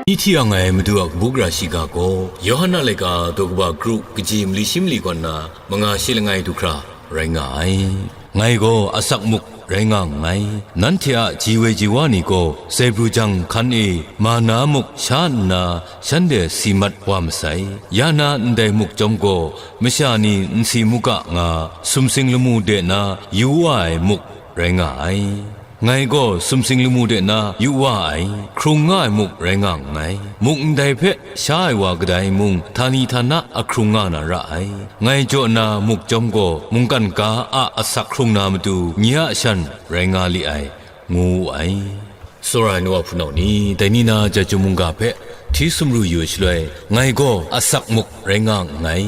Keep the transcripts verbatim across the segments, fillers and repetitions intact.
Ni hti ang ai Madu a kabu gara shiga gaw, Yawhan a laika daw kaba kru kaji mali shi mali kaw nna manga shi langai du hkra rai nga ai. Ngai gaw asak muk rai nga nngai. Nanhte a ji woi ji wa ni gaw zaibru jang hkan e mana muk sha nna shanhte si mat wa masai. Ya na ndai muk chyawm gaw, masha ni nsi muga nga, sumsing lamu de na yu wa ai muk rai nga ai. Ngai gaw sumsing lamu de na yu wa ai, hkrung nga ai muk rai nga nngai. Muk ndai hpe sha ai wa kadai mung, htani htana ahkrung nga na ra ai. Ngai jaw na muk chyawm gaw, mungkan ga a asak hkrung na matu, nye a shan rai nga li ai, ngu wu ai. Tsawra ai nu wa hpunau ni, dai ni na Jahtum mungga hpe hti sumru yu ai shaloi, ngai gaw asak muk rai nga nngai.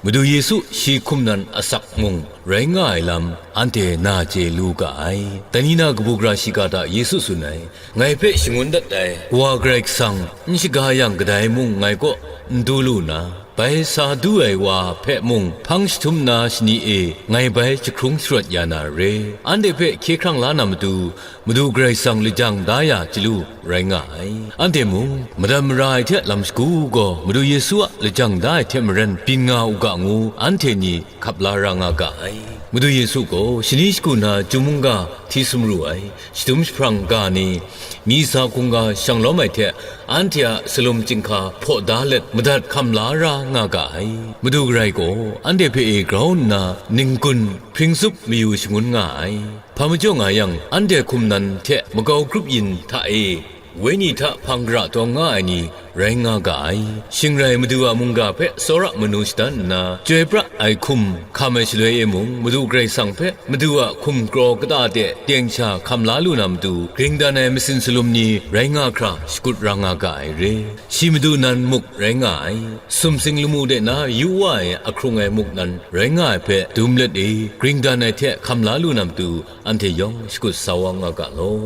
Madu Yesu shi hkum nan asak mung rai nga ai lam, anhte na chye lu ga ai. Dai ni na kabu gara shiga hta Yesu tsun ai, ngai hpe shangun dat ai Kawa Karai Kasang n shaga yang kadai mung ngai kaw n du lu na, bai sa du ai wa hpe mung hpang jahtum na shani e ngai bai jahkrung sharawt ya na re. Anhte hpe hkye hkrang la na matu, Madu Karai Kasang lajang da ya chyalu rai nga ai. Anhte mung, madan mara ai hte lam shagu gaw Madu Yesu a lajang da ai hte maren byin nga u ga ngu, anhte ni hkap la ra nga ga ai. Madu Yesu gaw shani shagu na Jahtum mungga hti sumru ai, shadum jahprang ga ni, myi sa hkungga shang lawm ai hte anhte a salum chyinghka hpaw da let madat hkam la ra nga ga ai. Madu Karai gaw anhte hpe e grau nna ninggun hpring zup mayu shangun nga ai. Hpa majaw nga yang, anhte hkum nan hte makau grup yin hta e, Wenyi hta hpang gara tawn nga ai ni rai nga ga ai. Shing rai Madu a mungga hpe tsawra manu shadan nna, chyoi pra ai hkum hkam ai shaloi e mung, Madu Karai Kasang hpe Madu a hkum kraw kata de teng sha hkam la lu na matu, gring dan ai masin salum ni rai nga hkra shakut ra nga ga ai re. Shi madu nan muk rai nga ai, sumsing lamu de na yu wa ai ahkrung ai muk nan rai nga ai hpe dum let e, gring dan ai hte hkam la lu na matu, anhte yawng shakut sa wa nga ga law.